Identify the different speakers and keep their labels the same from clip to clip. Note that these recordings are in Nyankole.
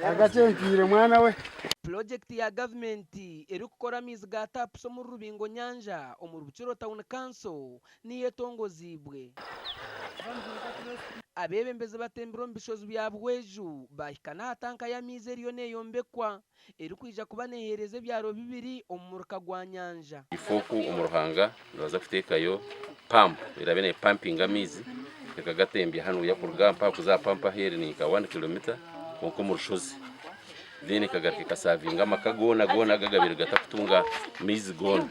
Speaker 1: Agakye mwana we.
Speaker 2: Purojekiti ya gavumenti erikukora amaizi ga tapusi omuri Rubingo Nyanja omuri Bukiro Town Council niyo etongoziibwe. Abeebembezi batembire omu bishozi bya Buhweju baahika n'aha tanka y'amaizi eriyo neeyombekwa erikwija kuba neeheereza ebyaro bibiri omu muruka gwa Nyanja.
Speaker 3: Ifooku omu Ruhanga nibaza kuteekayo pampu eraabe neepampinga amaizi ekagatembya hanuya kuruga mpaha kuza aha pampu ahu eri ni nka wani kilomita kwonka omu rushozi then ekagaruka ekasavinga amaka goona goona ago agabaire gatakutunga maizi goona.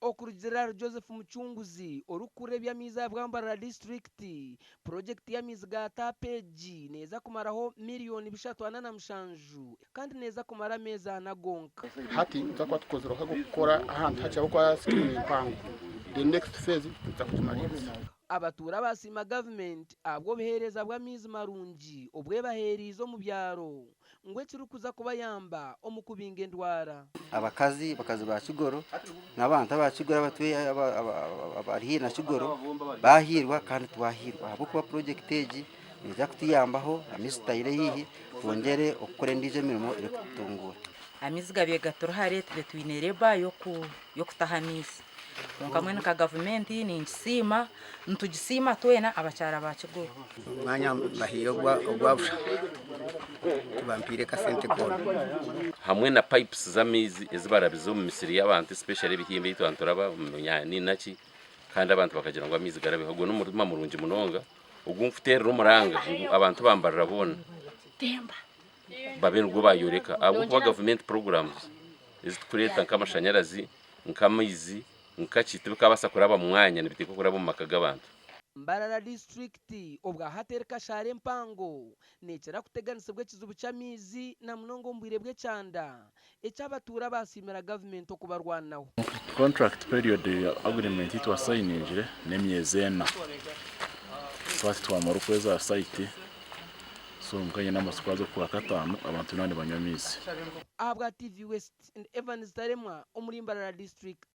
Speaker 2: Okurugiirira ahari Joseph Mucunguzi, orikukurira eby'amaizi aha Bwambarara disiturikiti, purogyekiti y'amaizi ga taapu egi neeza kumaraho miriyoni bishatu ana na mushanju kandi neeza kumara ameezi ana gonka.
Speaker 1: Hati nituza kuba tukozireho ag'okukora ahantu hakye ahabw'okuba sikiimu ni mpango. The next phase nituza kugimariiriza.
Speaker 2: Abatuura baasiima gavumenti ahabw'obuheereza bw'amaizi marungi obu ebaheereize omu byaro ngu ekirikuza kubayamba omu kubinga endwara.
Speaker 4: Abakazi, bakazi ba Kigoro n'abantu aba Kigoro abatwire abari haihi na Kigoro baahiirwa kandi twahiirwa ahabw'okuba purojekiti egi neija kutuyambaho amaizi tutaire haihi twongyere okukora endiijo emirimo erikututunguura.
Speaker 5: Amaizi gabaire gaturi hare tube twine reba y'okutaha amaizi kwonka mbwenu nka gavumenti ningisiima nitugisiima twena abakyara ba Kigoro.
Speaker 6: Omwanya mbahaire ogwa busha tibampaire kasente koona.
Speaker 3: Hamwe na pipes z'amaizi ezi barabize omu misiri y'abantu especially ebihimba ebi twaba nituraba omu myanya naki kandi abantu bakagira ngu amaizi garabeho. Ogwo n'omurimo murungi munonga ogu nkuteerera omuranga ngu abantu bambarira boona babe nigwo bayoreka ahabw'okuba gavumenti programs ezi turikureeta nk'amashanyarazi, nk'amaizi, nkaki tibikabaasa kuraba mu mwanya nibiteekwa kuraba omu maka g'abantu.
Speaker 2: Mbarara disiturikiti obwahati eri kashaara empango neekira kuteganisibwa ekizibu ky'amaizi na munonga omu bwire bw'ekyanda eki abatuura baasiimira gavumenti okubarwanaho.
Speaker 7: Contract period agreement ei twasayiningire n'emyezi ena. Twaba titwamara okwezi aha site, so omu kanya n'amatsiko haza okwakataano abantu boona nibanywa amaizi.
Speaker 2: Ahabwa TV West, ndi Evans Taremwa omuri Mbarara disiturikiti.